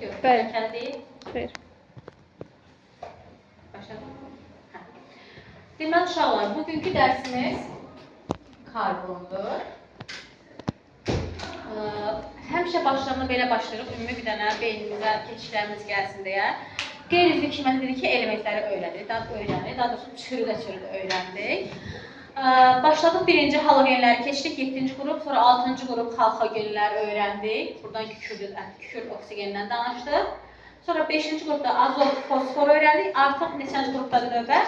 Yox, Bəli. təhlükəli deyil. Xeyr. Başladıq. Hə. Deməli uşaqlar, bugünkü dərsimiz karbondur. Həmişə başlarına belə başlayırıq, ümumi bir dənə beynimizə keçişlərimiz gəlsin deyə. Qeyri-üzvü kimyada dedik ki, elementləri öyrəndik, daha doğrusu çürüdə-çürüdə öyrəndik. Başladıq birinci halogenləri keçdik, 7-ci qrup, sonra 6-cı qrup xalkogenlər öyrəndik. Buradan kükürd oksigendən danışdıq. Sonra 5-ci qrupda azot, fosfor öyrəndik. Artıq neçənci qrupdadır növbə?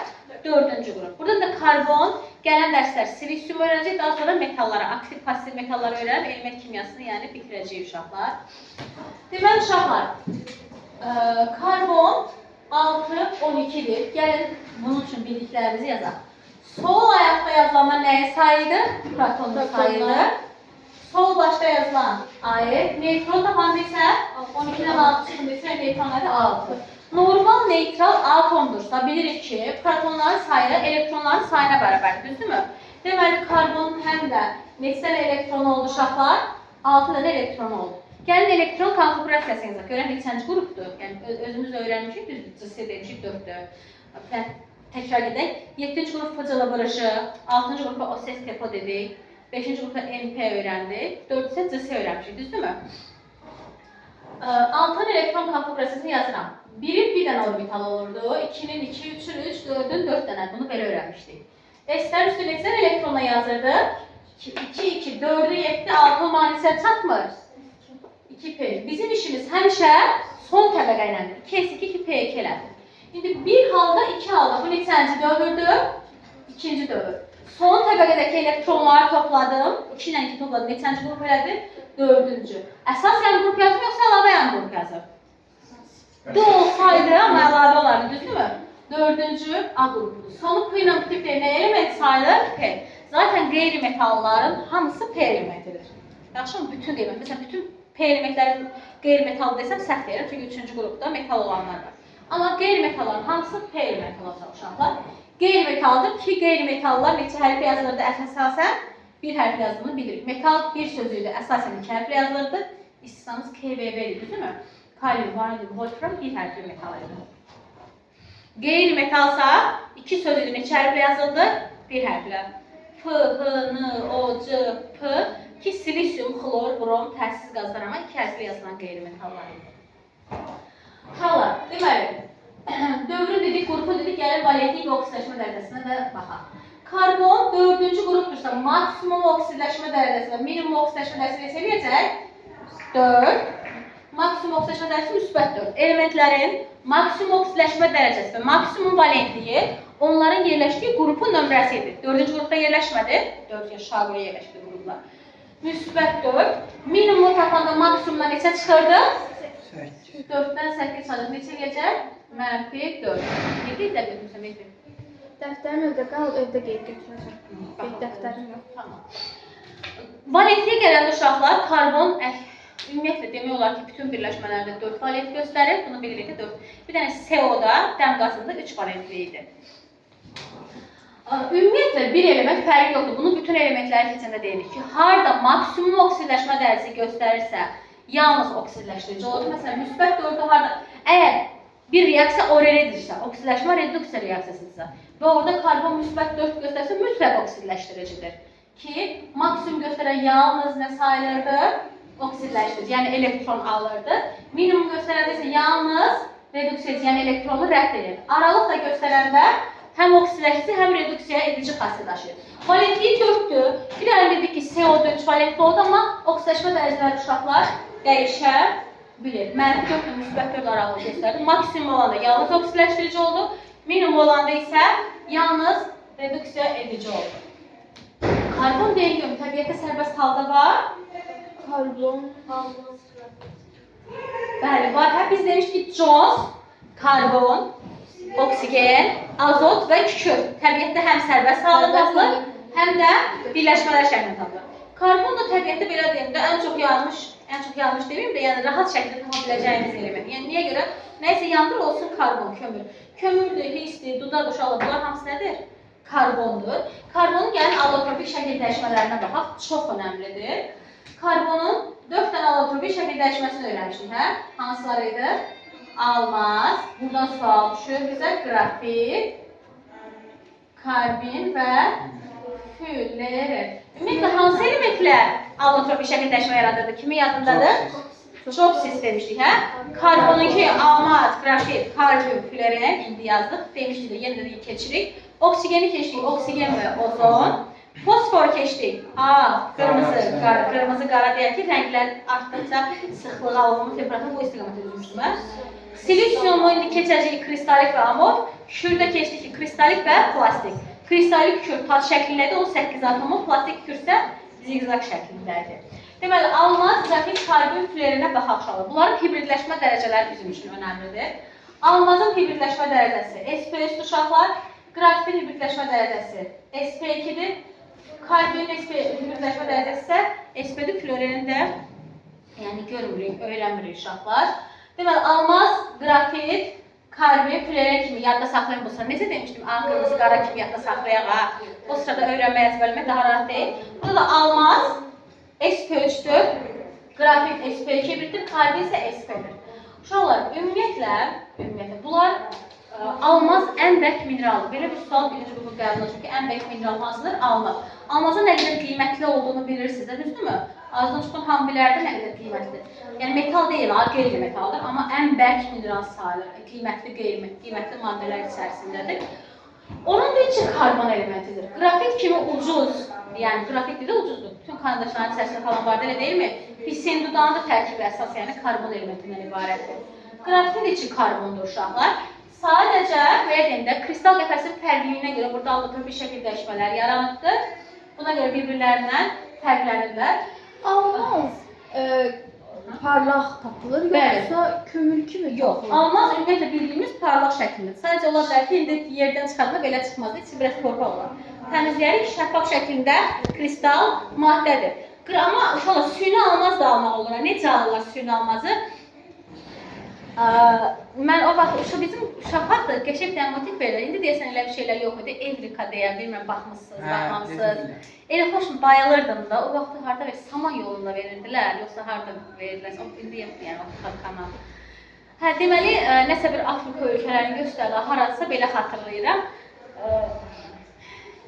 4-cü qrup. Buradan da karbon, gələn dərslər silisium öyrənəcək, daha sonra metalları, aktiv, pasiv metalları öyrənib element kimyasını, yəni bitirəcəyik uşaqlar. Deməli uşaqlar, karbon 6, 12-dir. Gəlin bunun üçün bildiklərimizi yazaq. Sol ayaqda yazılanlar nəyin sayıdır? Protonun sayıdır. Sol başda yazılan AE, neytron tapanda isə 12-dən 6 çıxında isə neytron nədir? 6. Normal neytral atomdursa bilirik ki, protonların sayı elektronların sayına bərabərdir, düzdürmü? Deməli, karbonun həm də neçə dənə elektronu oldu uşaqlar? 6 dənə elektronu oldu. Gəlin elektron konfigurasiyasını yazaq. Görək neçənci qrupdur? Yəni özümüz öyrənmişik, düzdür? C demişik, 4-dür. Təkrar edək. 7-ci qrup FCL vırışı, 6-cı qrupa OSS TEPO dedik. 5-ci qrupda NP öyrəndik. 4 isə CS öyrənmişik, düzdürmü? 6-nın elektron konfigurasiyasını yazıram. 1-in bir dənə orbital olurdu, 2-nin 2, 3-ün 3, 4-ün 4 dənə. Bunu belə öyrənmişdik. S-lər üstü neçə dənə elektronla yazırdı? 2, 2, 4-ü 7, 6 olmağı neçə çatmır? 2P. Bizim işimiz həmişə son təbəqə iləndir. 2S2, 2P2 elədir. İndi bir halda, iki halda. Bu neçənci dövrdür? İkinci dövr. Son təbəqədəki elektronları topladım. 2 ilə 2 topladım. Neçənci qrup elədi? Dördüncü. Əsas yan qrup yazım, yoxsa əlavə yan qrup yazım? D olsaydı, amma əlavə olardı, düzdürmü? Dördüncü A qrupudur. Sonu P ilə bitib nə element sayılır? P. Zaten qeyri-metalların hamısı P elementidir. Yaxşı mı? Bütün qeyri. Məsələn, bütün P elementlərin qeyri-metal desəm səhv deyirəm, çünki üçüncü qrupda metal olanlar var. Amma qeyri-metalların hamısı P elementi olacaq uşaqlar. Qeyri-metaldır ki, qeyri-metallar neçə hərflə yazılırdı əsasən? Bir hərflə yazıldığını bilirik. Metal bir sözü idi, əsasən iki hərflə yazılırdı. İstisnamız K V V idi, düzdürmü? Kalium, vanadium, wolfram bir hərfli metal idi. Qeyri-metalsa iki söz idi, neçə hərflə yazıldı? Bir hərflə. F, H, N, O, C, P ki, silisium, xlor, brom, təsiz qazlar, amma iki hərflə yazılan qeyri-metallar idi. Uşaqlar, deməli, dövrü dedik, qrupu dedik, gəlin valentlik və oksidləşmə dərəcəsinə də baxaq. Karbon dördüncü qrupdursa, maksimum oksidləşmə dərəcəsi və minimum oksidləşmə dərəcəsi neçə eləyəcək? 4. Maksimum oksidləşmə dərəcəsi müsbət 4. Elementlərin maksimum oksidləşmə dərəcəsi və maksimum valentliyi onların yerləşdiyi qrupun nömrəsi idi. Dördüncü qrupda yerləşmədi. 4 şaqura yerləşdi qruplar. Müsbət 4. Minimumu tapanda maksimumdan neçə çıxırdı? 8. 4-dən 8 çıxacaq. Neçə gələcək? Mənfi 4. Nə deyirlər götürmüsən Mehdi? Dəftərim evdə qalıb, evdə qeyd götürəcəm. Qeyd dəftərim yox. Tamam. Valentliyə gələndə uşaqlar, karbon ümumiyyətlə demək olar ki, bütün birləşmələrdə 4 valent göstərir. Bunu bilirik ki, 4. Bir dənə CO-da, dəm qazında 3 valentli idi. Ümumiyyətlə bir element fərqi yoxdur. Bunu bütün elementləri keçəndə deyirik ki, harda maksimum oksidləşmə dərəcəsi göstərirsə, yalnız oksidləşdirici olur. Məsələn, müsbət 4-ü harda, əgər bir reaksiya ORR-dirsə, oksidləşmə reduksiya reaksiyasıdırsa və orada karbon müsbət 4 göstərsə, mütləq oksidləşdiricidir. Ki, maksimum göstərən yalnız nə sayılırdı? Oksidləşdirici, yəni elektron alırdı. Minimum göstərəndə isə yalnız reduksiya edici, yəni elektronu rədd edir. Aralıq da göstərəndə həm oksidləşdirici, həm reduksiya edici xassiyyət daşıyır. Valentliyi 4-dür. Bir dənə dedik ki, CO2 3 valentli oldu, amma oksidləşmə dərəcələri uşaqlar dəyişə bilir. Mənfi 4 ilə müsbət 4 aralığı göstərdi. Maksimum olanda yalnız oksidləşdirici oldu. Minimum olanda isə yalnız reduksiya edici oldu. Karbon deyin görüm, təbiətdə sərbəst halda var? Karbon. Bəli, var. Hə, biz demişdik ki, coz, karbon, oksigen, azot və kükürt. Təbiətdə həm sərbəst halda tapılır, həm də birləşmələr şəklində tapılır. Karbon da təbiətdə belə deyim də ən çox yanmış, ən çox yanmış deməyim də, yəni rahat şəkildə tapa biləcəyimiz element. Yəni niyə görə? Nəyisə yandır olsun karbon, kömür. Kömürdür, hissdir, dudaq uşaqlar, bunlar hamısı nədir? Karbondur. Karbonun gəlin allotropik şəkil dəyişmələrinə baxaq, çox önəmlidir. Karbonun 4 dənə allotropik şəkil dəyişməsini öyrənmişdik, hə? Hansıları idi? Almaz, buradan sual düşür bizə, qrafit, karbin və fülleren. Ümumiyyətlə, hansı elementlər allotropik şəkil dəyişmə yaradırdı? Kimin yadındadır? Çox sis demişdik, hə? Karbonunki almaz, qrafit, karbin, fülleren indi yazdıq. Demişdik də, yenə də keçirik. Oksigeni keçdik, oksigen və ozon. Fosfor keçdik. Ağ, qırmızı, qara, qırmızı, qara deyək ki, rənglər artdıqca sıxlığı alınma temperaturu bu istiqamətə düzmüşdüm, hə? Silisiumu indi keçəcəyik kristalik və amorf. Kükürdə keçdik ki, kristalik və plastik. Kristalik kükür tac şəklindədir, 18 atomu, plastik kükür isə ziqzaq şəklindədir. Deməli, almaz, qrafit, karbon, füllerinə baxaq uşaqlar. Bunların hibridləşmə dərəcələri bizim üçün önəmlidir. Almazın hibridləşmə dərəcəsi sp3 uşaqlar, qrafitin hibridləşmə dərəcəsi sp2-dir. Karbinin hibridləşmə dərəcəsi isə sp-dir, fluorenin də yəni görmürük, öyrənmirik uşaqlar. Deməli, almaz, qrafit, karbin, fülleren kimi yadda saxlayın bu sırada. Necə demişdim, ağ, qırmızı, qara kimi yadda saxlayaq ha. O sırada öyrənmək, əzbərləmək daha rahat deyil. Burada da almaz sp3-dür, qrafit sp2 hibriddir, karbin isə sp-dir. Uşaqlar, ümumiyyətlə bunlar almaz ən bərk mineraldır. Belə bir sual birinci qrupu qəbul olacaq ki, ən bərk mineral hansıdır? Almaz. Almazın nə qədər qiymətli olduğunu bilirsiniz də, düzdürmü? Ağzından çıxan hamı bilərdi nə qədər qiymətlidir. Yəni metal deyil, ha, qeyri-metaldır, amma ən bərk mineral sayılır. Qiymətli, qeyri-qiymətli maddələr içərisindədir. Onun da içi karbon elementidir. Qrafit kimi ucuz, yəni qrafit də ucuzdur. Bütün karandaşların içərisində falan var, elə deyilmi? Pisin dudağının da tərkibi əsas, yəni karbon elementindən ibarətdir. Qrafitin də içi karbondur uşaqlar. Sadəcə, belə deyim də, kristal qəfəsinin fərqliliyinə görə burada allotropik şəkil dəyişmələr yaranıbdır. Buna görə bir-birlərindən fərqlənirlər. Almaz parlaq tapılır, yoxsa kömür kimi Yox, almaz ümumiyyətlə bildiyimiz parlaq şəklində. Sadəcə ola bilər ki, indi yerdən çıxanda belə çıxmaz, içi biraz torpaq olar. Təmizləyərik, şəffaf şəklində kristal maddədir. Amma uşaqlar, süni almaz da almaq olur. Necə alırlar süni almazı? Mən o vaxt, bizim uşaq vaxtı qəşəng bir motiv verirlər. İndi deyəsən elə bir şeylər yox idi. Evrika deyən, bilmirəm, baxmışsınız, baxmamışsınız. Elə xoşum, bayılırdım da. O vaxtı harda verir? Saman yolunda verirdilər, yoxsa harda verirdilər? O indi yoxdur, yəni o kanal. Hə, deməli, nəsə bir Afrika ölkələrini göstərdilər, haradasa belə xatırlayıram.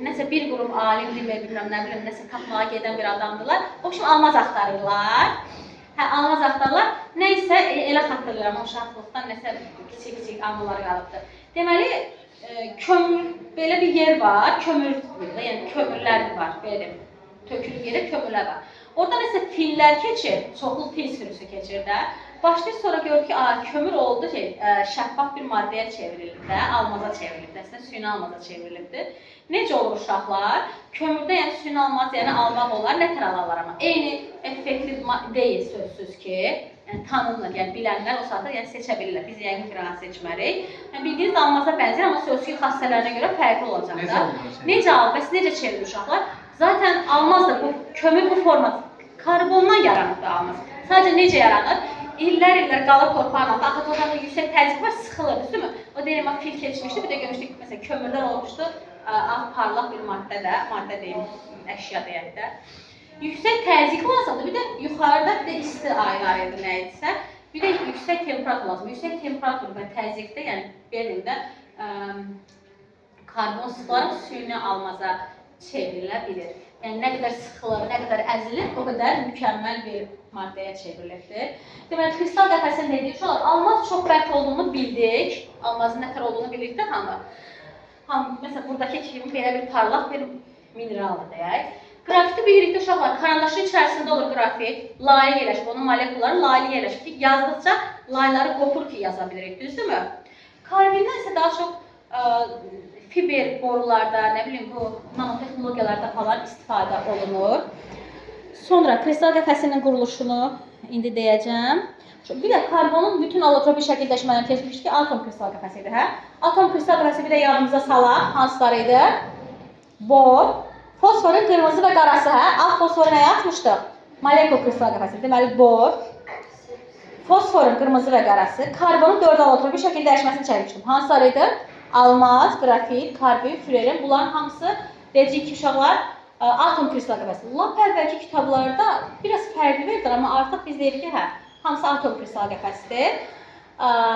Nəsə bir qurum alim demir, bilmirəm, nə bilim, nəsə tapmağa gedən bir adamdılar. O kimi almaz axtarırlar. Hə, almaz axtarırlar. Nəysə, elə xatırlayıram, o uşaqlıqdan nəsə kiçik-kiçik anılar qalıbdır. Deməli, kömür, belə bir yer var, kömür, yəni kömürlər var, belə deyim, tökülüb yerə kömürlər var. Orada nəsə fillər keçir, çoxlu fil sürüsü keçir də. Başlayır, sonra görür ki, kömür oldu ki, şəffaf bir maddəyə çevrilib də, almaza çevrilib də, əslində süni almaza çevrilibdir. Necə olur uşaqlar? Kömürdə yəni süni almaz, yəni almaq olar, nə tər alarlar amma? Eyni effektli deyil sözsüz ki, yəni tanınır, yəni bilənlər o saatda yəni seçə bilirlər. Biz yəqin ki, rahat seçmərik. Yəni bildiyiniz almaza bənzər, amma sözsüz ki, xassələrinə görə fərqli olacaq da. Necə alır? Bəs necə çevirir uşaqlar? Zaten almaz da bu kömür bu format karbondan yaranır da almaz. Sadəcə necə yaranır? İllər-illər qalır torpağın altında. Axı torpaqda yüksək təzyiq var, sıxılır, düzdürmü? O deyirəm, fil keçmişdi, bir də görmüşdük, məsələn, kömürdən olmuşdu, ağ parlaq bir maddə də, maddə deyim, əşya deyək də. Yüksək təzyiq lazımdır, bir də yuxarıda bir də isti aylar idi, nə idisə. Bir də yüksək temperatur lazımdır. Yüksək temperatur və təzyiqdə, yəni belə deyim də, karbon sıxılaraq süni almaza çevrilə bilir. Yəni, nə qədər sıxılır, nə qədər əzilir, o qədər mükəmməl bir maddəyə çevrilibdir. Deməli, kristal qəfəsinin dediyi uşaqlar, almaz çox bərk olduğunu bildik. Almazın nə tər olduğunu bildik də hamı. Məsələn, buradakı kimi belə bir parlaq bir mineraldır deyək. Qrafiti bilirik də uşaqlar, karandaşın içərisində olur qrafit, layı yerləşib, onun molekulları laylı yerləşib ki, yazdıqca layları qopur ki, yaza bilirik, düzdürmü? Karbindən isə daha çox fiber borularda, nə bilim, bu nanotexnologiyalarda falan istifadə olunur. Sonra kristal qəfəsinin quruluşunu indi deyəcəm. Bir də karbonun bütün allotropik şəkildəşmələrini keçmişdik ki, atom kristal qəfəsi idi, hə? Atom kristal qəfəsi bir də yadımıza salaq. Hansıları idi? Bor, fosforun qırmızı və qarası, hə? Ağ fosforu nəyə atmışdıq? Molekul kristal qəfəsi. Deməli, bor, fosforun qırmızı və qarası, karbonun 4 allotropik şəkil dəyişməsini çəkmişdim. Hansıları idi? Almaz, qrafit, karbon, fülerin. Bunların hamısı deyəcək ki, uşaqlar Atom kristal qəfəsi. Lap əvvəlki kitablarda biraz fərqli verilir, amma artıq biz deyirik ki, hə, hamısı atom kristal qəfəsidir.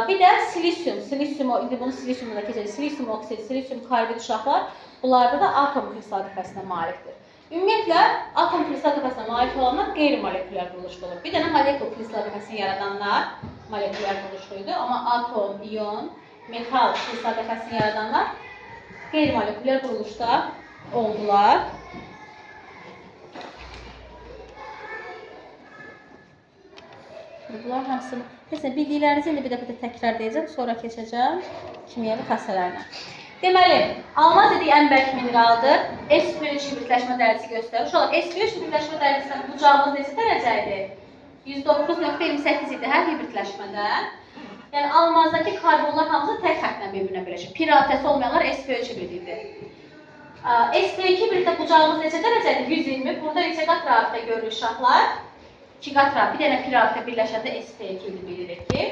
Bir də silisium, silisium, indi bunu silisiumla da keçirik. Silisium oksid, silisium karbid uşaqlar, bunlarda da atom kristal qəfəsinə malikdir. Ümumiyyətlə, atom kristal qəfəsinə malik olanlar qeyri-molekulyar quruluşlu olur. Bir dənə molekul kristal qəfəsini yaradanlar molekulyar quruluşluydu, amma atom, ion, metal kristal qəfəsini yaradanlar qeyri-molekulyar quruluşda oldular. Bunlar hamısını, məsələn, bildiklərinizi indi bir dəfə də təkrar deyəcəm, sonra keçəcəm kimyəvi xassələrinə. Deməli, almaz dedik ən bərk mineraldır. sp3 hibridləşmə dərəcəsi göstərir. Uşaqlar, sp3 hibridləşmə dərəcəsində bucağımız neçə dərəcə idi? 109.28 idi hər hibridləşmədə. Yəni, almazdakı karbonlar hamısı tək xəttlə bir-birinə birləşir. Pi rabitəsi olmayanlar sp3 hibrid idi. Sp2 hibriddə bucağımız neçə dərəcə idi? 120. Burada neçə qat rabitə görürük uşaqlar? 2 qat rabitə, bir dənə pi rabitə birləşəndə sp2 idi bilirik ki.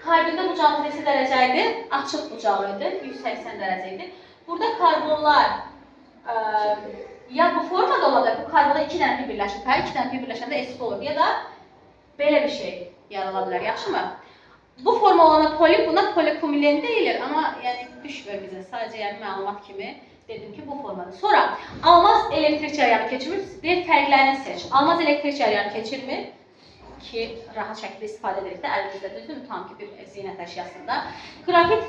Karbində bucağımız neçə dərəcə idi? Açıq bucağı idi, 180 dərəcə idi. Burada karbonlar ya bu formada ola bilər, bu karbonda 2 dənə pi birləşir, hə, 2 dənə pi birləşəndə sp olur ya da belə bir şey yarala bilər, yaxşımı? Bu forma olana poli, buna polikumulen deyilir, amma yəni düşmür bizə, sadəcə yəni məlumat kimi dedim ki, bu formada. Sonra almaz elektrik cəryanı keçirmir, deyir fərqlərini seç. Almaz elektrik cəryanı keçirmir ki, rahat şəkildə istifadə edirik də əlimizdə, düzdürmü? Tam ki, bir zinət əşyasında. Qrafit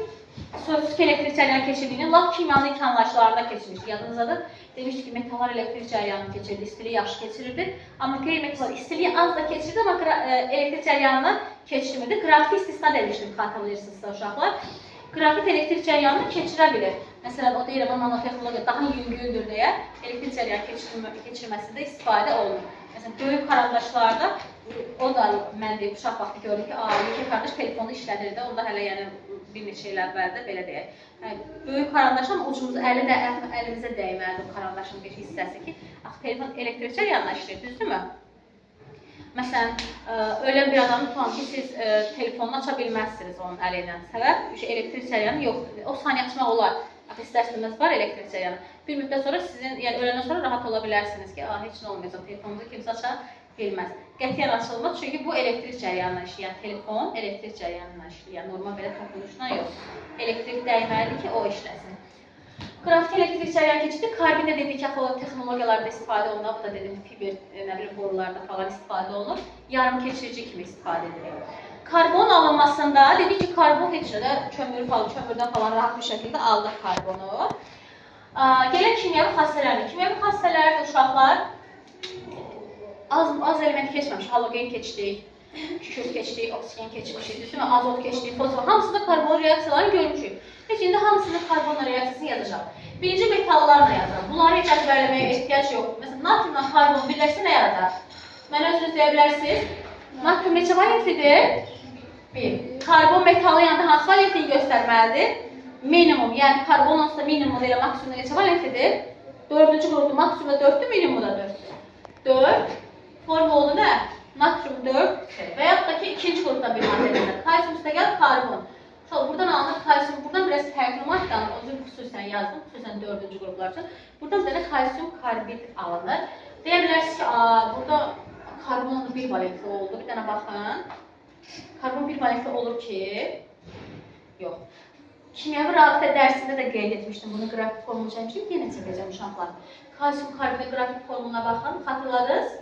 sözsüz ki, elektrik cəryanı keçirdiyini lap kimyanın ilk anlayışlarında keçirmişdi. Yadınızdadır. Demişdi ki, metallar elektrik cəryanını keçirdi, istiliyi yaxşı keçirirdi. Amma qeyri-metallar istiliyi az da keçirdi, amma elektrik cəryanını keçirmirdi. Qrafit istisna demişdim, xatırlayırsınızsa uşaqlar. Qrafit elektrik cəryanını keçirə bilir. Məsələn, o deyir, amma nanotexnologiya daha yüngüldür deyə elektrik cəryanı keçirməsində istifadə olunur. Məsələn, böyük karandaşlarda, o da mən deyim, uşaq vaxtı gördüm ki, yekə karandaş telefonu işlədirdi, onda hələ yəni bir neçə il əvvəldə belə deyək. Yəni, böyük karandaş, amma ucumuz əli də əlimizə dəyməlidir o karandaşın bir hissəsi ki, axı telefon elektrik cəryanına işləyir, düzdürmü? Məsələn, ölən bir adamı tutan ki, siz telefonunu aça bilməzsiniz onun əli ilə. Səbəb, elektrik cəryanı yoxdur. O saniyə açmaq olar. Axı istər-istəməz var elektrik cəryanı. Bir müddət sonra sizin, yəni öləndən sonra rahat ola bilərsiniz ki, heç nə olmayacaq, telefonunuzu kimsə aça bilməz. Qətiyyən açılmaz, çünki bu elektrik cəryanına işləyən telefon, elektrik cəryanına işləyən, normal belə toxunuşla yox. Elektrik dəyməlidir ki, o işləsin. Qrafit elektrik cəryanı keçirdi. Karbin də dedik ki, axı o texnologiyalarda istifadə olunur. Bu da dedim, fiber, nə bilim, borularda falan istifadə olunur. Yarım keçirici kimi istifadə edilir. Karbon alınmasında dedik ki, karbon heç nə də kömürdən falan rahat bir şəkildə aldıq karbonu. Gələk kimyəvi xassələrinə. Kimyəvi xassələr də uşaqlar az element keçməmiş. Halogen keçdik, kükürt keçdik, oksigen keçmişik, düzdürmü? Azot keçdik, fosfor. Hamısında karbon reaksiyalarını görmüşük. Heç indi hamısının karbonla reaksiyasını yazacağam. Birinci metallarla yazıram. Bunları heç əzbərləməyə ehtiyac yoxdur. Məsələn, natriumla karbon birləşsə nə yaradar? Mənə özünüz deyə bilərsiniz. Natrium neçə valentlidir? 1. Karbon metalı yanında hansı valentliyini göstərməlidir? Minimum. Yəni karbon olsa minimum elə maksimumda neçə valentlidir? 4-cü qrupdur. Maksimumda 4-dür, minimumda 4-dür. 4. Formulu nə? Natrium 4 və yaxud da ki, ikinci qrupda bir maddədir. Kalsium üstə gəl karbon. Buradan alınır kalsium, buradan biraz fərqli maddə alınır. O cür xüsusən yazdım, xüsusən 4-cü qruplar üçün. Buradan bir dənə kalsium karbid alınır. Deyə bilərsiniz ki, burada karbon bir valentli oldu. Bir dənə baxın. Karbon bir valentli olur ki, yox. Kimyəvi rabitə dərsində də qeyd etmişdim. Bunu qrafik formulu çəkmişdim. Yenə çəkəcəm uşaqlar. Kalsium karbidin qrafik formuluna baxın. Xatırladınız?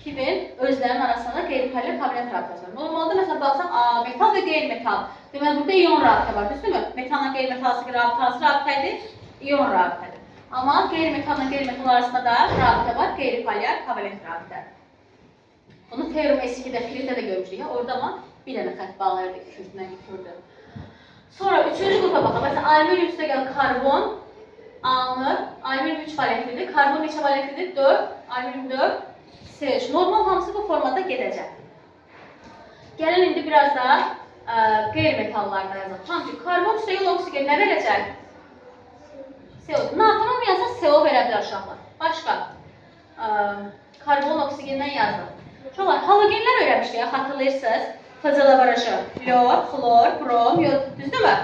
2000 özlərinin arasında qeyri-paralel kovalent rabitəsi var. Normalda məsələn baxsaq, metal və qeyri-metal. Deməli burada ion rabitə var, düzdürmü? Metalla qeyri-metal arasındakı rabitə hansı rabitə idi? İon rabitədir. Amma qeyri-metalla qeyri-metal arasında da rabitə var, qeyri-paralel kovalent rabitə. Bunu Ferrum S2-də, Piritdə də görmüşdük. Ya, orada amma bir dənə xətt bağlayırdı, kükürdlə kükürdü. Sonra üçüncü qrupa baxaq. Məsələn, alüminium üstə gəl karbon alınır. Alüminium 3 valentlidir. Karbon neçə valentlidir? 4. Alüminium 4. S3. Normal hamısı bu formada gedəcək. Gəlin indi biraz da qeyri-metallarda yazaq. Tam ki, karbon üstə yol oksigen nə verəcək? CO. Natrium yazsa CO verə bilər uşaqlar. Başqa, karbon oksigendən yazdıq. Uşaqlar, halogenlər öyrənmişdik, xatırlayırsınız. FCl-barajı, flor, xlor, brom, yod, düzdürmü?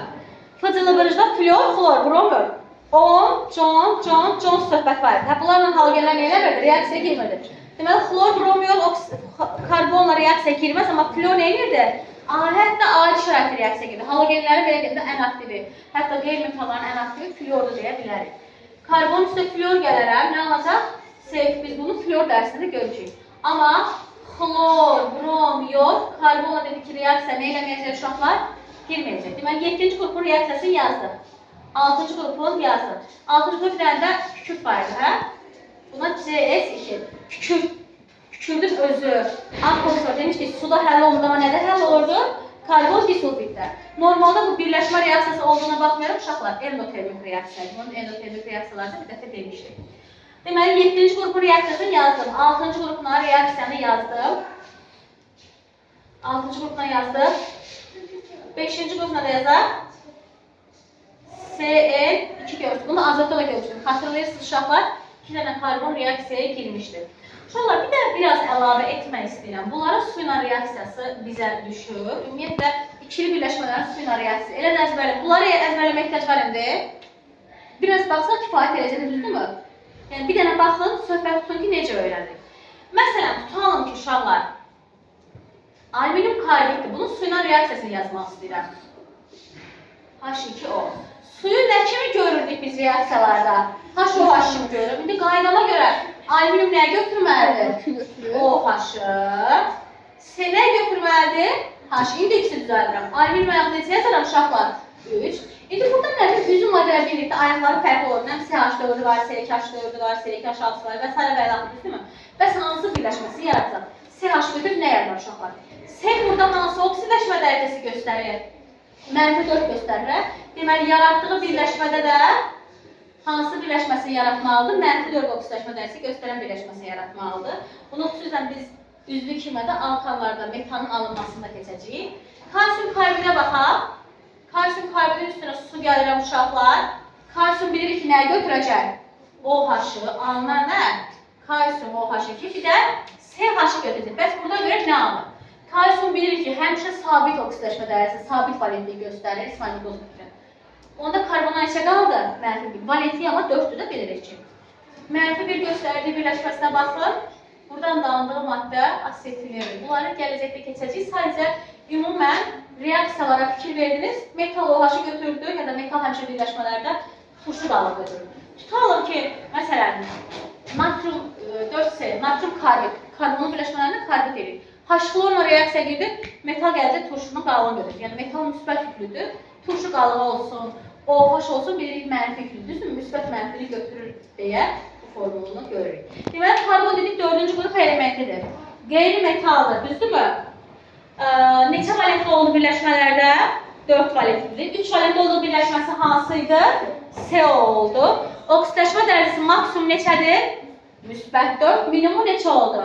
FCl-barajda flor, xlor, brom, yod. 10, John, John, John söhbət var idi. Hə, bunlarla halogenlər nə eləmirdi? Reaksiyaya girmirdi. Deməli, xlor, brom, yod, karbonla reaksiyaya girməz, amma flor nə edirdi? Hətta adi şəraitdə reaksiyaya girdi. Halogenlərin belə deyək də ən aktivi, hətta qeyri-metalların ən aktivi flordur deyə bilərik. Karbon üstə flor gələrəm, nə olacaq? Seyf, biz bunu flor dərsində görmüşük. Amma xlor, brom, yod, karbonla dedik ki, reaksiya nə eləməyəcək uşaqlar? Girməyəcək. Deməli, 7-ci qrupun reaksiyasını yazdıq. 6-cı qrupun yazdıq. 6-cı qrup bir dənə də kükürt var idi, hə? Buna CS2. Kükürt. Kükürdün özü. Akosor demiş ki, suda həll olmur, amma nədə həll olurdu? Karbon disulfiddə. Normalda bu birləşmə reaksiyası olduğuna baxmayaraq uşaqlar endotermik reaksiya. Bunun endotermik reaksiyalarını bir dəfə demişdik. Deməli, 7-ci qrupun reaksiyasını yazdım. 6-cı qrupun reaksiyanı yazdım. 6-cı qrupuna yazdım. 5-ci qrupuna da yazaq. SN2 görmüşdük. Bunu azotda da görmüşdük. Xatırlayırsınız uşaqlar, 2 dənə karbon reaksiyaya girmişdir. Uşaqlar, bir də biraz əlavə etmək istəyirəm. Bunların suyla reaksiyası bizə düşür. Ümumiyyətlə, ikili birləşmələrin suyla reaksiyası. Elə də əzbərlə. Bunları əzbərləmək ehtiyac var indi. Biraz baxsaq kifayət eləyəcək, düzdürmü? Yəni, bir dənə baxın, söhbət tutun ki, necə öyrəndik. Məsələn, tutalım ki, uşaqlar, alüminium karbiddir. Bunun suyla reaksiyasını yazmaq istəyirəm. H2O. Suyu nə kimi görürdük biz reaksiyalarda? HOH kimi görürük. İndi qaydama görə alüminium nəyə götürməlidir? OH-ı. S nəyə götürməlidir? H. İndi ikisi düzəldirəm. Alüminium ayaqda neçə yazaram uşaqlar? 3. İndi burada nə bilim, üzüm maddələri birlikdə ayaqları fərqli olur. Nə CH4-ü var, C2H4-ü var, C2H6 var və s. və ilaxır, düzdürmü? Bəs hansı birləşməsi yaratacaq? CH götürüb nə yaradar uşaqlar? S burada hansı oksidləşmə dərəcəsi göstərir? Mənfi 4 göstərir. Deməli, yaratdığı birləşmədə də hansı birləşməsini yaratmalıdır? Mənfi 4 oksidləşmə dərəcəsi göstərən birləşməsini yaratmalıdır. Bunu xüsusən biz üzvü kimyada alkanlarda metanın alınmasında keçəcəyik. Kalsium karbidə baxaq. Kalsium karbidin üstünə su gəlirəm uşaqlar. Kalsium bilirik ki, nəyə götürəcək? OH-ı, alınar nə? Kalsium OH2, bir də CH-ı götürəcək. Bəs burada görək nə alınır? Kalsium bilirik ki, həmişə sabit oksidləşmə dərəcəsi, sabit valentliyi göstərir, İsmail Qozbekə. Onda karbona neçə qaldı? Mənfi 1. Valentliyi amma 4-dür də bilirik ki. Mənfi 1 göstərdiyi birləşməsinə baxın. Buradan da alındığı maddə asetilin. Bunları gələcəkdə keçəcəyik. Sadəcə ümumən reaksiyalara fikir verdiniz. Metal OH-ı götürdü ya da metal həmişə birləşmələrdə turşu da alıb götürür. Tutalım ki, məsələn, natrium 4C, natrium karbid, karbonun birləşmələrində karbid edir. H-xlorla reaksiya girdi, metal gələcək turşunun qalığını götürür. Yəni metal müsbət yüklüdür. Turşu qalığı olsun, OH olsun, bilirik mənfi yüklüdür. Düzdürmü? Müsbət mənfini götürür deyə bu formulunu görürük. Deməli, karbon dedik 4-cü qrup elementidir. Qeyri-metaldır, düzdürmü? Neçə valentli oldu birləşmələrdə? 4 valentlidir. 3 valentli olduğu birləşməsi hansı idi? CO oldu. Oksidləşmə dərəcəsi maksimum neçədir? Müsbət 4. Minimumu neçə oldu?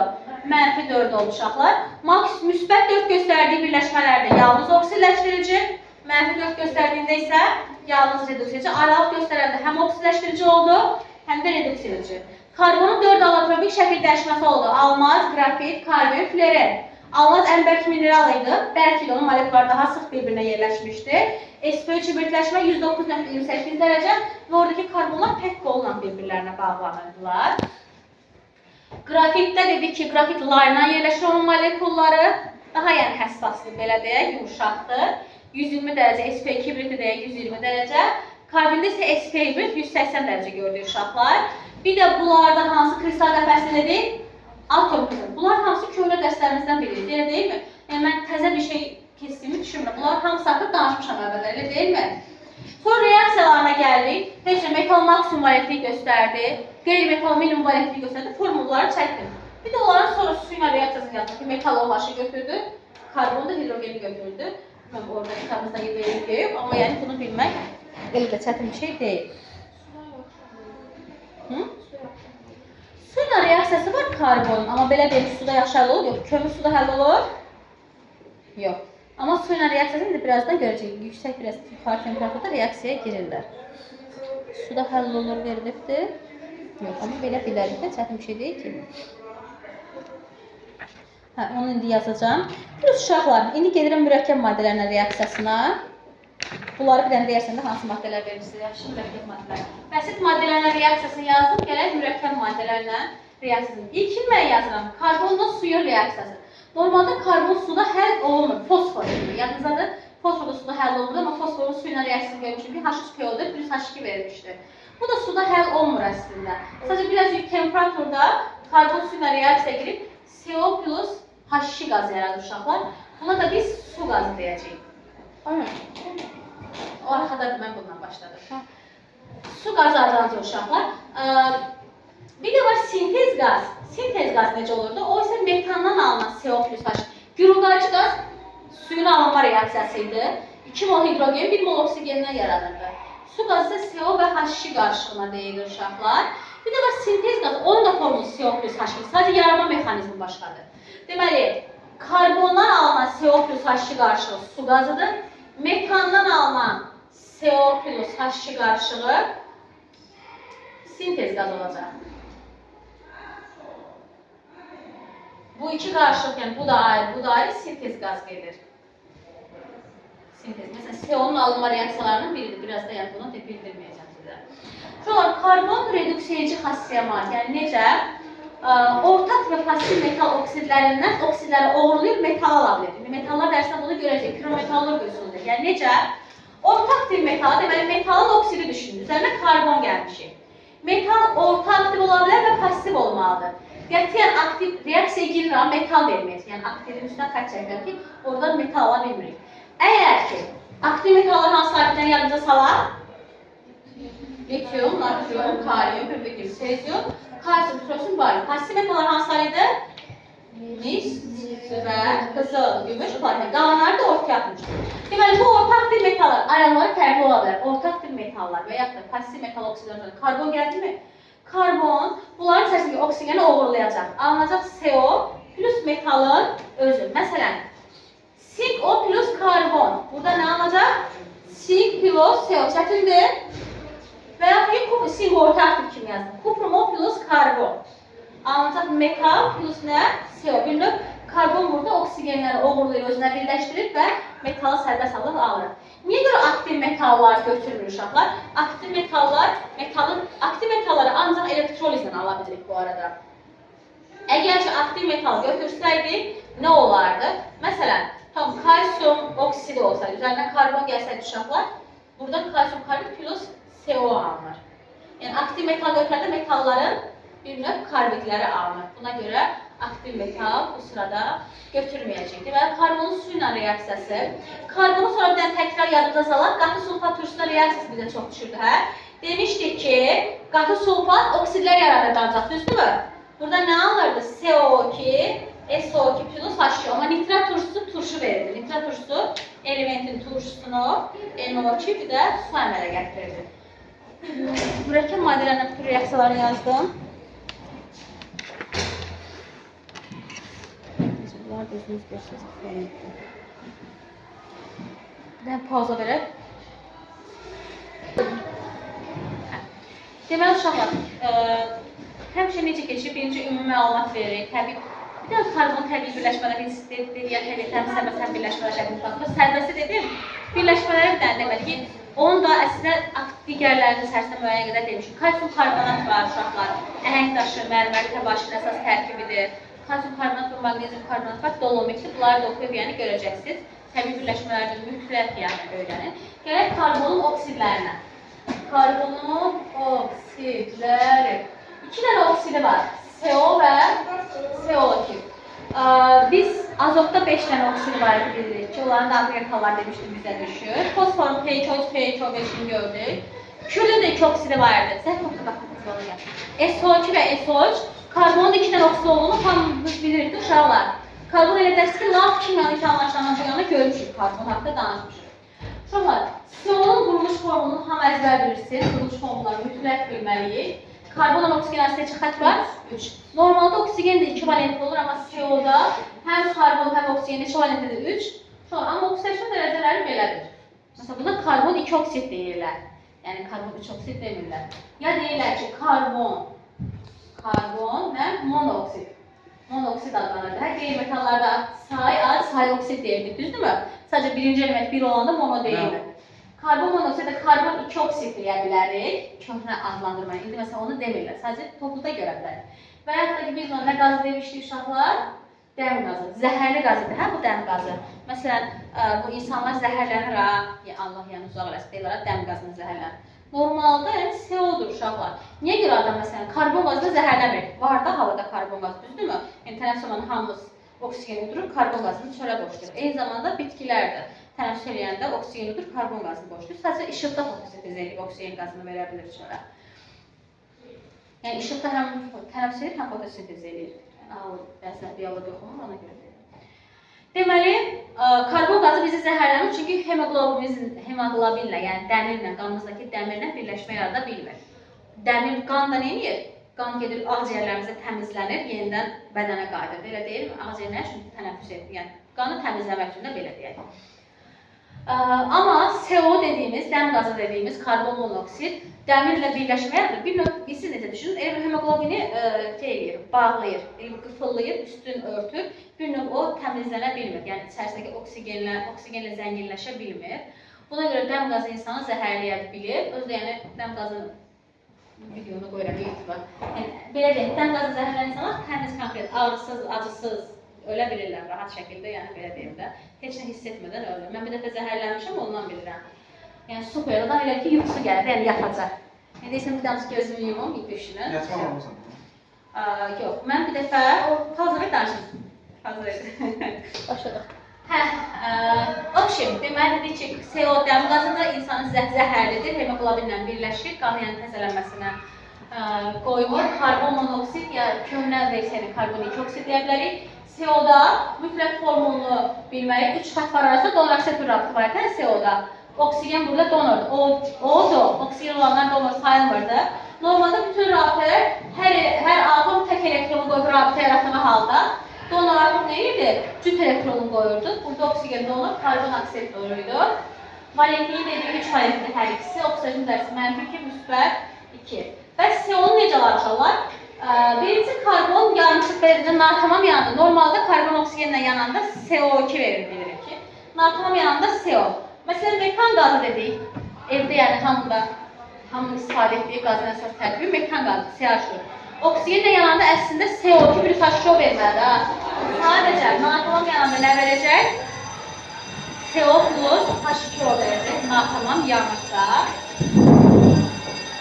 Mənfi 4 oldu uşaqlar. Müsbət 4 göstərdiyi birləşmələrdə yalnız oksidləşdirici, mənfi 4 göstərdiyində isə yalnız reduksiya. Aralıq göstərəndə həm oksidləşdirici oldu, həm də reduksiya edici. Karbonun 4 alotropik şəkil dəyişməsi oldu. Almaz, qrafit, karbon, fleren. Almaz ən bərk mineral idi. Bərk idi, onun molekulları daha sıx bir-birinə yerləşmişdi. sp3 hibridləşmə 109,28 dərəcə və oradakı karbonlar tək qolla bir-birlərinə bağlanırdılar. Qrafitdə dedik ki, qrafit layla yerləşir onun molekulları. Daha yəni həssasdır, belə deyək, yumşaqdır. 120 dərəcə, sp2 hibridi deyək 120 dərəcə. Karbində isə sp hibrid 180 dərəcə gördük uşaqlar. Bir də bunlarda hansı kristal qəfəsi dedik? Atom qızı. Bunlar hamısı köhnə dərslərimizdən biri, elə deyilmi? Yəni mən təzə bir şey keçdiyimi düşünmürəm. Bunlar hamısı haqqında danışmışam əvvəllər, elə deyilmi? Sonra reaksiyalarına gəldik. Heç nə metal maksimum valentliyi göstərdi, qeyri-metal minimum valentliyi göstərdi, formulları çəkdim. Bir də onların sonra su ilə reaksiyasını yazdım ki, metal OH-ı götürdü, karbon da hidrogeni götürdü. Bilməm, orada kitabımızda verib yox, amma yəni bunu bilmək elə də çətin bir şey deyil. Hı? Su ilə reaksiyası var karbonun, amma belə deyək ki, suda yaxşı həll olur, yox. Kömür suda həll olur? Yox. Amma su ilə reaksiyasını indi birazdan görəcəyik. Yüksək biraz yuxarı temperaturda reaksiyaya girirlər. Suda həll olur verilibdir. Yox, amma belə bilərik də çətin bir şey deyil ki. Hə, onu indi yazacağam. Plus uşaqlar, indi gedirəm mürəkkəb maddələrlə reaksiyasına. Bunları bir dənə deyərsən də hansı maddələr vermişsiniz? Yaxşı, mürəkkəb maddələr. Bəsit maddələrlə reaksiyasını yazdım. Gələk mürəkkəb maddələrlə reaksiyasını. İlkin mən yazıram. Karbonla suyun reaksiyası. Normalda karbon suda həll olunmur. Fosfor kimi. Yadınızdadır. Fosfor da suda həll olunmur, amma fosforun suyla reaksiyasını görmüşük ki, H3PO4 plus H2 vermişdi. Bu da suda həll olmur əslində. Sadəcə biraz yüksək temperaturda karbon suyla reaksiya girib CO plus H2 qazı yaradır uşaqlar. Buna da biz su qazı deyəcəyik. O arxada mən bundan başladım. Hə. Su qazı adlanır uşaqlar. Bir də var sintez qaz. Sintez qaz necə olurdu? O isə metandan alınan CO plus H. Güruldayıcı qaz suyun alınma reaksiyası idi. 2 mol hidrogen, 1 mol oksigenden yaranırdı. Su qazı isə CO və H2 qarışığına deyilir uşaqlar. Bir də var sintez qazı. Onun da formulu CO plus H2. Sadəcə yaranma mexanizmi başqadır. Deməli, karbondan alınan CO plus H2 qarışığı su qazıdır. Metandan alınan CO plus H2 qarışığı sintez qazı olacaq. Bu iki qarışıq, yəni bu da ayrı, bu da ayrı sintez qaz gedir. Sintez. Məsələn, CO-nun alınma reaksiyalarının biridir. Biraz da yəni bunu da bildirməyəcəm sizə. Sonra karbon reduksiyaçı xassiyyəyə malik. Yəni necə? Ortaq və pasiv metal oksidlərindən oksidləri oğurlayıb metal ala bilir. İndi metallar dərsində bunu görəcək. Pirometallurq üsuludur. Yəni necə? Orta aktiv metalı, deməli metalın oksidi düşünün. Üzərinə karbon gəlmişik. Metal orta aktiv ola bilər və pasiv olmalıdır. Qətiyyən aktiv reaksiyaya girir, amma metal verməyəcək. Yəni aktivin üstünə xətt çəkirəm ki, oradan metal ala bilmirik. Əgər ki, aktiv metallar hansı aktivdən yadınıza salar? Litium, natrium, kalium, rubidium, sezyum, kalsium, trosin, baryum. Pasiv metallar hansılar idi? Mis və qızıl, gümüş, platin. Qalanları da ortaya atmışdır. Deməli, bu orta aktiv metallar, ayrımları fərqli ola bilər. Orta aktiv metallar və yaxud da pasiv metal oksidlər. Karbon gəldimi? Karbon bunların içərisindəki oksigeni oğurlayacaq. Alınacaq CO plus metalın özü. Məsələn, sink O plus karbon. Burada nə alınacaq? Sink plus CO. Çətindir? Və yaxud ki, sink orta aktiv kimi yazdım. Kuprum O plus karbon. Alınacaq metal plus nə? CO. Bir növ karbon burada oksigenləri oğurlayır, özünə birləşdirir və metalı sərbəst halda alır. Niyə görə aktiv metallar götürmür uşaqlar? Aktiv metallar, aktiv metalları ancaq elektrolizlə ala bilirik bu arada. Əgər ki, aktiv metal götürsəydik, nə olardı? Məsələn, tam kalsium oksidi olsaydı, üzərinə karbon gəlsəydi uşaqlar, burada kalsium karbid plus CO alınır. Yəni, aktiv metal götürəndə metalların bir növ karbidləri alınır. Buna görə aktiv metal bu sırada götürməyəcək. Deməli, karbonun su ilə reaksiyası. Karbonu sonra bir dənə təkrar yadımıza salaq. Qatı sulfat turşusuna reaksiyası bizə çox düşürdü, hə? Demişdik ki, qatı sulfat oksidlər yaradırdı ancaq, düzdürmü? Burada nə alınırdı? CO2, SO2 plus H2. Amma nitrat turşusu turşu verirdi. Nitrat turşusu elementin turşusunu NO2 bir də su əmələ gətirirdi. Mürəkkəb maddələrlə bütün reaksiyalarını yazdım. Bunlar da özünüz görsünüz. Bir dənə pauza verək. Deməli, uşaqlar, həmişə necə keçir? Birinci ümumi məlumat veririk. Təbii, bir də karbon təbii birləşmələr dedik, həm sərbəst, həm birləşmələr şəklində baxılır. Sərbəsti dedim, birləşmələrə bir dənə deməli ki, onun da əslində digərlərinin içərisində müəyyən qədər demişik. Kalsium karbonat var uşaqlar. Əhəng daşı, mərmər təbaşının əsas tərkibidir. Kalsium karbonat və maqnezium karbonat var, dolomitli. Bunları da oxuyub yəni görəcəksiniz. Təbii birləşmələrdə mütləq yəni öyrənin. Gələk karbonun oksidlərinə. Karbonun oksidləri. İki dənə oksidi var. CO və CO2. Biz azotda 5 dənə oksidi var idi bilirik ki, onların da aqreqatlar demişdim bizə düşür. Fosforun P2O3, P2O5-ini gördük. Kürün də 2 oksidi var idi. Səhv yoxsa baxın, gəl. SO2 və SO3. Karbonun da 2 dənə oksidi olduğunu hamımız bilirdik uşaqlar. Karbon elə dərs ki, lap kimyanın anlaşılan bu yana görmüşük, karbon haqqında danışmışıq. Uşaqlar, CO-nun quruluş formulunu hamı əzbər bilirsiniz. Quruluş formullarını mütləq bilməliyik. Karbonla oksigen arasında neçə xətt var? 3. Normalda oksigen də 2 valentli olur, amma CO-da həm karbon, həm oksigen neçə valentlidir? 3. Uşaqlar, amma oksidləşmə dərəcələri belədir. Məsələn, buna karbon 2 oksid deyirlər. Yəni karbon 3 oksid demirlər. Ya deyirlər ki, karbon nə? Monoksid. Monoksid adlanırdı. Hə, qeyri-metallarda say az, say oksid deyirdik, düzdürmü? Sadəcə birinci element 1 olanda mono deyilmir. Karbon monoksid də karbon 2 oksid deyə bilərik. Köhnə adlandırma. İndi məsələn onu demirlər. Sadəcə topluda görə bilərik. Və yaxud da ki, biz ona nə qazı demişdik uşaqlar? Dəm qazı. Zəhərli qazıdır, hə bu dəm qazı. Məsələn, bu insanlar zəhərlənir ha. Ya Allah yəni uzaq eləsin. Deyirlər dəm qazına zəhərlənir. Normalda yəni CO-dur uşaqlar. Niyə görə adam məsələn karbon qazına zəhərlənmir? Var da havada karbon qazı, düzdürmü? Yəni tənəffüs olan hamımız oksigen uduruq, karbon qazını çölə boşlayır. Eyni zamanda bitkilər də tənəffüs eləyəndə oksigen udur, karbon qazını boşlayır. Sadəcə işıqda fotosintez edib oksigen qazını verə bilir çölə. Yəni işıqda həm tənəffüs edir, həm fotosintez edir. Yəni bəzən biologiya oxumur, ona görə deyirəm. Deməli, karbon qazı bizi zəhərləmir, çünki hemoqlobinlə, yəni dəmirlə, qanımızdakı dəmirlə birləşmə yarada bilmir. Dəmir qanda nə edir? Qan gedir ağciyərlərimizdə təmizlənir, yenidən bədənə qayıdır. Elə deyilmi? Ağciyər nə üçün tənəffüs edir? Yəni qanı təmizləmək üçün də belə deyək. Amma CO dediyimiz, dəm qazı dediyimiz karbon monoksid dəmirlə birləşmə yaradır. Bir növ, siz necə düşünün? Elə bir hemoqlobini şey eləyir, bağlayır, elə bir qıfıllayır, üstün örtür. Bir növ o təmizlənə bilmir. Yəni içərisindəki oksigenlə zənginləşə bilmir. Buna görə dəm qazı insanı zəhərləyə bilir. Özü də yəni dəm qazının videonu qoyuram YouTube-a. Yəni belə deyək, dəm qazı zəhərlənən insanlar təmiz, konkret, ağrısız, acısız ölə bilirlər rahat şəkildə, yəni belə deyim də. Heç nə hiss etmədən ölür. Mən bir dəfə zəhərlənmişəm, ondan bilirəm. Yəni su qoyur, adam elə ki, yuxusu gəlir, yəni yatacaq. Yəni deyirsən, bir damcı gözümü yumum, bir düşünün. Yatmaq olmasan. Yox, mən bir dəfə, pauza ver danışım. Pauza ver. Başladıq. Hə, obşim, deməli dedik ki, CO dəm qazıdır, insanı zəhərlidir, hemoqlobinlə birləşir, qanın yəni təzələnməsinə qoymur. Karbon monoksid ya köhnə versiyada karbon 2 oksid deyə bilərik. CO-da mütləq formulunu bilməliyik. 3 xətt var arasında donor akseptor rabitə var idi CO-da. Oksigen burada donordur. O-dur. Oksigen olanlar donor sayılmırdı. Normalda bütün rabitələr hər atom tək elektronu qoyub rabitə yaratdığı halda donor atom nə idi? Cüt elektronu qoyurdu. Burada oksigen donor, karbon akseptoruydu. Valentliyi dedik, 3 valentli hər ikisi. Oksigen dərsi mənfi 2, müsbət 2. Bəs CO-nu necə alacaqlar? Birinci karbon yarımçıq belə natamam yandı. Normalda karbon oksigenlə yananda CO2 verir, bilirik ki. Natamam yananda CO. Məsələn, metan qazı dedik. Evdə yəni hamının istifadə etdiyi qazın əsas tərkibi metan qazı, CH4. Oksigenlə yananda əslində CO2 plus H2O verməlidir. Ha. Sadəcə natamam yananda nə verəcək? CO plus H2O verəcək. Natamam yanırsa.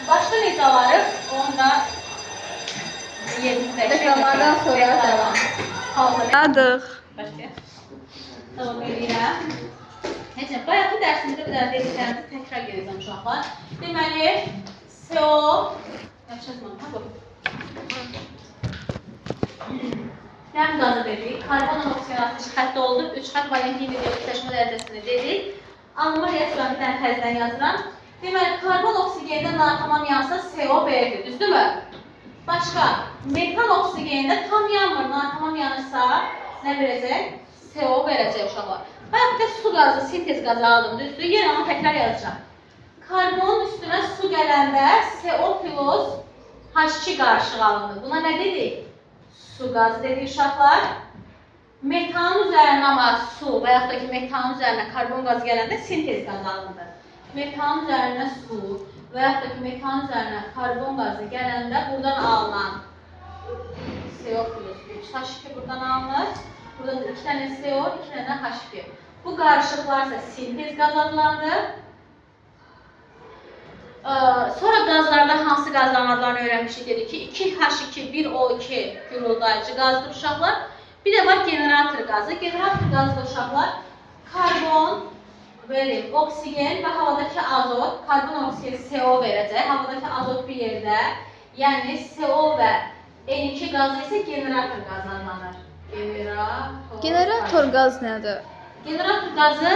Başqa necə alırıq? Onu da Reklamlardan sonra devam. Adıq. Başqa? Tamam, eləyirəm. Necə, bayaqki dərsimizdə bir dənə dediklərimizi təkrar edəcəm uşaqlar. Deməli, CO... Yapışazmam, ha bu. Dəm qazı dedik, karbonla oksigen arasında xətti oldu. 3 xətt valentliyi dedik, oksidaşma dərəcəsini dedik. Anlama reaksiyanı bir dənə təzədən yazıram. Deməli, karbon oksigendə natamam yansa CO verirdi, düzdürmü? Başqa, metan oksigendə tam yanmır, natamam yanırsa nə verəcək? CO verəcək uşaqlar. Bayaq bir də su qazı, sintez qazı aldım, düzdür? Yenə onu təkrar yazacağam. Karbonun üstünə su gələndə CO plus H2 qarışığı alındı. Buna nə dedik? Su qazı dedik uşaqlar. Metanın üzərinə amma su və yaxud da ki, metanın üzərinə karbon qazı gələndə sintez qazı alındı. Metanın üzərinə su və yaxud da ki, metanın üzərinə karbon qazı gələndə buradan alınan CO plus 3 H2 buradan alınır. Buradan da 2 dənə CO, 2 dənə H2. Bu qarışıqlar isə sintez qaz adlanır. Sonra qazlarda hansı qazların adlarını öyrənmişik dedik ki, 2H2, 1O2 güruldayıcı qazdır uşaqlar. Bir də var generator qazı. Generator qazı da uşaqlar karbon verir, oksigen və havadakı azot, karbon oksigen CO verəcək. Havadakı azot bir yerdə, yəni CO və N2 qazı isə generator qazı adlanır. Generator qaz nədir? Generator qazı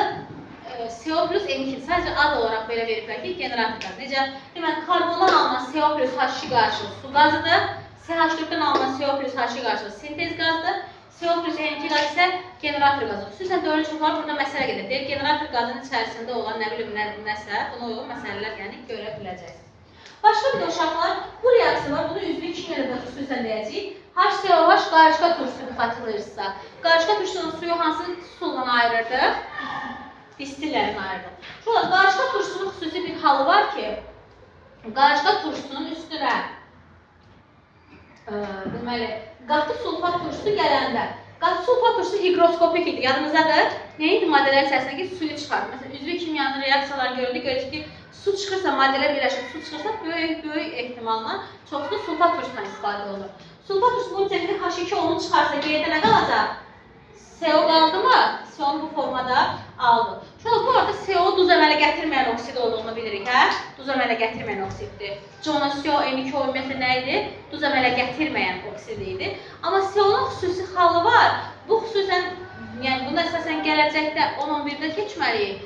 CO plus N2 sadəcə ad olaraq belə veriblər ki, generator qazı. Necə? Deməli, karbondan alınan CO plus H2 qarşılığı su qazıdır. CH4-dən alınan CO plus H2 qarşılığı sintez qazıdır. CO plus N2 qazı isə generator qazı. Xüsusən dördüncü uşaqlar burada məsələ gedir. Deyir, generator qazının içərisində olan nə bilim nəsə, buna uyğun məsələlər yəni görə biləcəksiniz. Başqa bir də uşaqlar, bu reaksiya var, bunu üzvü kimyada da xüsusən deyəcəyik. HCOH qarışqa turşusunu xatırlayırsınızsa. Qarışqa turşusunun suyu hansı sulla ayırırdıq? Distillərin ayırdım. Sonra qarışqa turşusunun xüsusi bir halı var ki, qarışqa turşusunun üstünə deməli, qatı sulfat turşusu gələndə, qatı sulfat turşusu hiqroskopik idi, yadınızdadır? Nə idi? Maddələr içərisindəki suyu çıxardır. Məsələn, üzvü kimyanın reaksiyaları görüldü, görürük ki, su çıxırsa, maddələr birləşir, su çıxırsa, böyük ehtimalla çoxsu sulfat turşusundan istifadə olunur. Sulfat turşusu bunun içərisində H2O-nu çıxarsa, geridə nə qalacaq? CO qaldı mı? CO-nu bu formada aldı. Şöyle, bu arada CO duz əmələ gətirməyən oksid olduğunu bilirik, hə? Duz əmələ gətirməyən oksiddir. CO, N2O ümumiyyətlə nə idi? Duz əmələ gətirməyən oksid idi. Amma CO-nun xüsusi halı var. Bu xüsusən, yəni bunu əsasən gələcəkdə 10-11-də keçməliyik.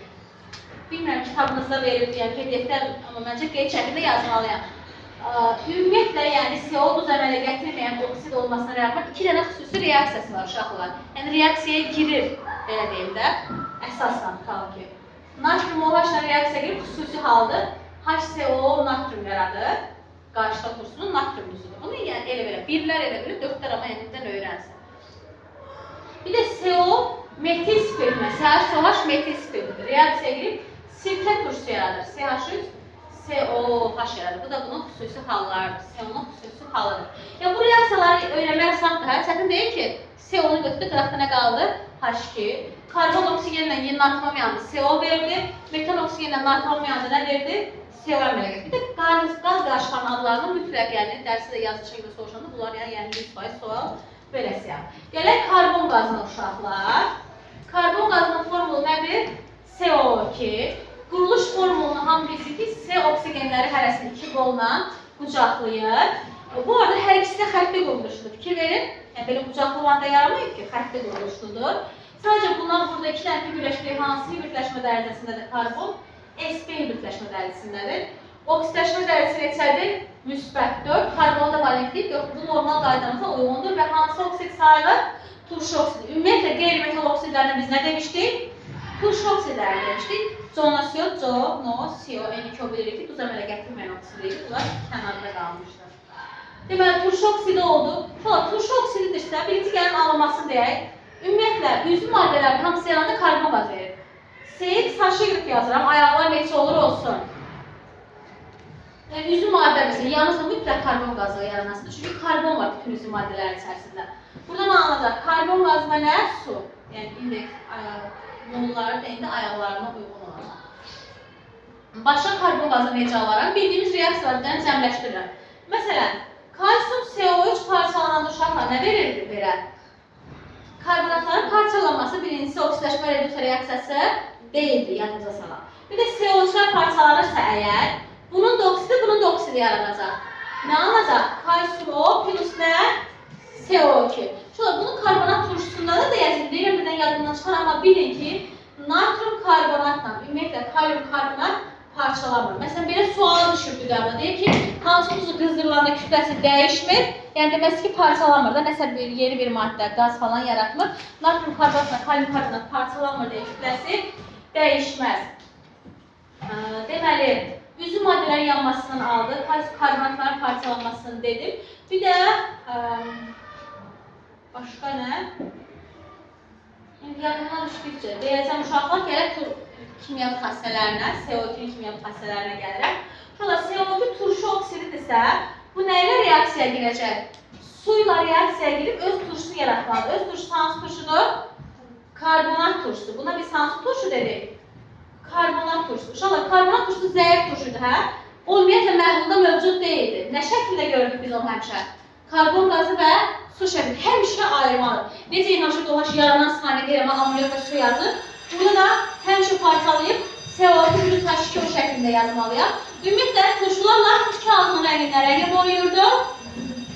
Bilmirəm, kitabınızda verildi, yəni PDF-də, amma məncə qeyd şəklində yazmalıyam. Ümumiyyətlə, yəni CO duz əmələ gətirməyən oksid olmasına rəğmən iki dənə xüsusi reaksiyası var uşaqlar. Yəni reaksiyaya girir, belə deyim də, əsasla tutalım ki. Natrium OH-la reaksiya girir, xüsusi haldır. HCO natrium yaradır. Qarışqa turşusunun natrium duzudur. Bunu yəni elə belə, birlər elə belə, dördlər amma yəni öyrənsin. Bir də CO metil spirtinə, CHOH metil spirtidir. Reaksiyaya girib sirkə turşusu yaradır. CH3 COH yaradır. Bu da bunun xüsusi hallarıdır. CO-nun xüsusi halıdır. Yəni bu reaksiyaları öyrənmək asandır, hə? Çətin deyil ki, CO-nu götürdü, qıraqda nə qaldı? H2. Karbon oksigenlə yeni natrium yandı, CO verdi. Metan oksigenlə natrium yandı, nə verdi? CO əmələ gətirdi. Bir də qaz qarışıqlarının adlarını mütləq, yəni dərsdə də yazılı şəkildə soruşanda bunlar yəni 100% sual verəsiyəm. Gələk karbon qazına uşaqlar. Karbon qazının formulu nədir? CO2. Quruluş formulunu hamı bilir ki, C oksigenləri hərəsini iki qolla qucaqlayır. Bu arada hər ikisi də xətti quruluşludur. Fikir verin, yəni belə qucaqlı maddə yaranmayıb ki, xətti quruluşludur. Sadəcə bundan burada iki dənə birləşdiyi hansı hibridləşmə dərəcəsindədir karbon? sp hibridləşmə dərəcəsindədir. Oksidləşmə dərəcəsi neçədir? Müsbət 4. Karbonda valentlik 4. Bu normal qaydamıza uyğundur və hansı oksid sayılır? Turşu oksidi. Ümumiyyətlə qeyri-metal oksidlərinə biz nə demişdik? Turşu oksidləri demişdik. CO, CO, CO, N2O bilirik ki, duz əmələ gətirməyən oksid idi. Bunlar kənarda qalmışdır. Deməli, turşu oksidi oldu. Sonra turşu oksididirsə, birinci gəlin alınmasını deyək. Ümumiyyətlə, üzvü maddələrin hamısı yanında karbon qaz verir. CX, HY yazıram, ayaqlar neçə olur olsun. Yəni, üzvü maddə məsələn, yanırsa mütləq karbon qazı yaranasıdır. Çünki karbon var bütün üzvü maddələrin içərisində. Burada nə alınacaq? Karbon qazı və nə? Su. Yəni, indi molları da indi ayaqlarına uyğun olacaq. Başqa karbon qazı necə alaram? Bildiyimiz reaksiyalardan cəmləşdirirəm. Məsələn, kalsium CO3 parçalananda uşaqlar nə verirdi belə? Karbonatların parçalanması birincisi oksidləşmə reduksiya reaksiyası deyildi, yadınıza salaq. Bir də CO3-lər parçalanırsa əgər, bunun da oksidi, bunun da oksidi yaranacaq. Nə alınacaq? Kalsium O plus nə? CO2. Şöyle, bunun karbonat turşusunda da deyəcəm, deyirəm, birdən yadımdan çıxar, amma bilin ki, natrium karbonatla, ümumiyyətlə kalium karbonat parçalanmır. Məsələn, belə suala düşürdü qəlbə. Deyir ki, hansı tuzu qızdırılanda kütləsi dəyişmir, yəni deməsi ki, parçalanmır da, nəsə bir yeni bir maddə, qaz falan yaratmır. Natrium karbonatla kalium karbonat parçalanmır deyə kütləsi dəyişməz. Deməli, üzvü maddələrin yanmasından aldı, kalsium karbonatların parçalanmasını dedim. Bir də başqa nə? İndi yadımdan düşdükcə deyəcəm uşaqlar, gələk kimyəvi xassələrinə, CO2-nin kimyəvi xassələrinə gəlirəm. Şurada CO2 turşu oksididirsə, bu nə ilə reaksiyaya girəcək? Su ilə reaksiyaya girib öz turşusunu yaratmalıdır. Öz turşusu hansı turşudur? Karbonat turşusu. Buna biz hansı turşu dedik? Karbonat turşusu. Uşaqlar, karbonat turşusu zəif turşudur, hə? O, ümumiyyətlə, məhlulda mövcud deyildi. Nə şəkildə gördük biz onu həmişə? Karbon qazı və su şəkli. Həmişə ayırmalıdır. Necə NH4OH yaranan saniyə deyirəm, amonyak və su yazır. Burada da həmişə parçalayıb CO2 plus H2O şəklində yazmalıyam. Ümumiyyətlə, turşular lakmus kağızının rəngini nə rəngə boyuyurdu?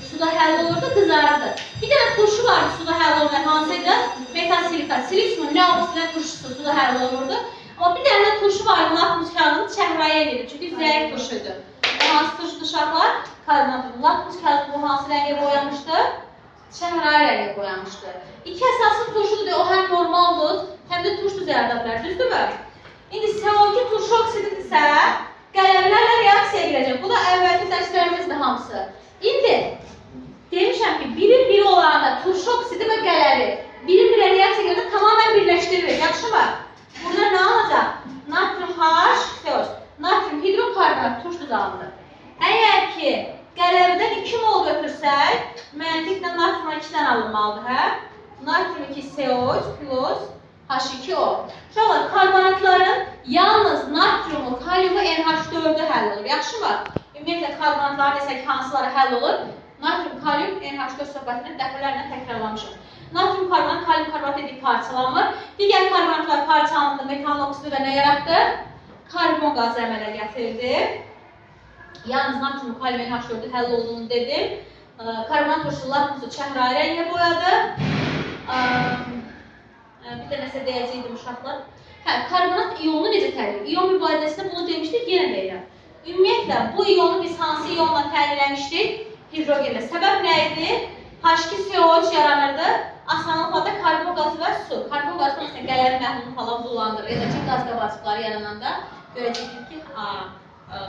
Suda həll olurdu, qızarırdı. Bir dənə turşu vardı suda həll olmayan, hansı idi? Metasilikat. Silisiumun nə oksidən turşusu suda həll olurdu. Amma bir dənə turşu vardı lakmus kağızını çəhraya edirdi. Çünki zəif turşuydu. O hansı turşudur uşaqlar? Karbonat. Lakmus kağızı bu hansı rəngə boyanmışdı? Çəhraya rəngə boyanmışdı. İki əsaslı turşudur, o həm normal duz, həm də turş duz yarada bilər, düzdürmü? İndi CO2 turşu oksididirsə, qələmlərlə reaksiyaya girəcək. Bu da əvvəlki dərslərimizdir hamısı. İndi demişəm ki, birin biri olanda turşu oksidi və qələvi birin birə reaksiya girəndə tamamilə birləşdiririk, yaxşı mı? Burada nə alacaq? düz alınır. Əgər ki, qələvidən 2 mol götürsək, məntiqlə natriumdan 2 dənə alınmalıdır, hə? Natrium 2 CO3 plus H2O. Uşaqlar, karbonatların yalnız natriumu, kaliumu NH4-ü həll olur. Yaxşı mı? Ümumiyyətlə, karbonatların desək, hansıları həll olur? Natrium, kalium, NH4 söhbətini dəfələrlə təkrarlamışıq. Natrium karbonat, kalium karbonat dedik parçalanmır. Digər karbonatlar parçalandı, metan oksidi və nə yaratdı? Karbon qazı əmələ gətirdi. Yalnız natrium, kalium, NH4-ü həll olduğunu dedim. Karbonat turşu lakmusu çəhrayı rəngə boyadı. Bir də nəsə deyəcəkdim uşaqlar. Hə, karbonat iyonu necə təyin edilir? İyon mübadiləsində bunu demişdik, yenə deyirəm. Ümumiyyətlə, bu iyonu biz hansı iyonla təyin eləmişdik? Hidrogenlə. Səbəb nə idi? H2CO3 yaranırdı. Asanlıqla da karbon qazı və su. Karbon qazı məsələn, qələvi məhlulu falan bulandırır. Ya da ki, qaz qabarcıqları yarananda görəcəkdik ki,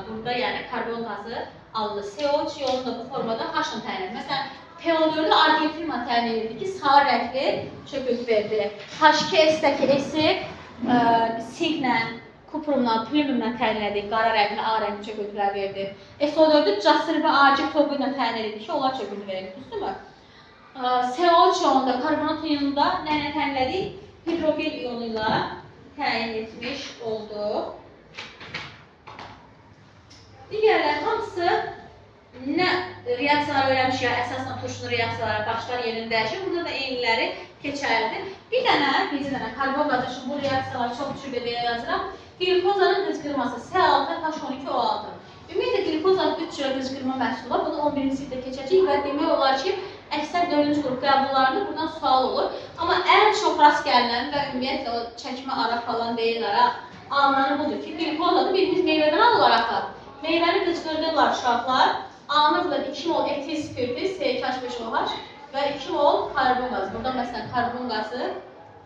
burada yəni karbon qazı alınır. CO3 iyonu da bu formada H-la təyin edilir. Məsələn, PO4-ü argentinlə təyin edildi ki, sarı rəngli çöküntü verdi. H2S-dəki S-i sinklə, kuprumla, plümümlə təyin elədik, qara rəngli, ağ rəngli çöküntülər verdi. SO4-ü casır və acı topu ilə təyin edildi ki, onlar çöküntü verir, düzdürmü? CO3 iyonunda, karbonat iyonunda nə ilə təyin elədik? Hidrogen iyonu ilə təyin etmiş olduq. Digərləri hamısı nə reaksiyalar öyrənmişik, əsasən turşulu reaksiyalara başlar yerini dəyişir. Burada da eyniləri keçərlidir. Bir dənə, bir dənə karbon qazı üçün bu reaksiyalar çox düşür deyə yazıram. Qlikozanın qıcqırması C6H12O6. Ümumiyyətlə, qlikozanın 3 cür qıcqırma məhsulu var. Bunu 11-ci sinifdə keçəcəyik və demək olar ki, əksər 4-cü qrup qəbullarında buradan sual olur. Amma ən çox rast gəlinən və ümumiyyətlə o çəkmə ara falan deyirlər, ha, alınanı budur ki, qlikozanı birimiz meyvədən alırlar axı. Meyvəni qıcqırdırlar uşaqlar. Alınır da 2 mol etil spirti, C2H5OH və 2 mol karbon qazı. Burada məsələn karbon qazı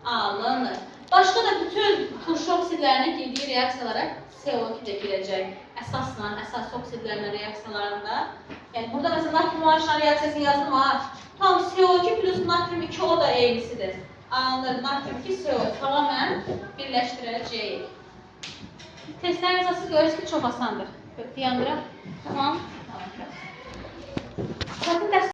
alınır. Başqa da bütün turşu oksidlərinin girdiyi reaksiyalara CO2 də girəcək. Əsasla, əsas oksidlərlə reaksiyalarında. Yəni burada məsələn natrium OH reaksiyasını yazdım ha. Tam CO2 plus natrium 2O da eynisidir. Alınır natrium 2 CO tamamən birləşdirəcəyik. Testlər yazasız görürsünüz ki, çox asandır. Dayandıraq. Tamam. Tamam. Çətin dərs.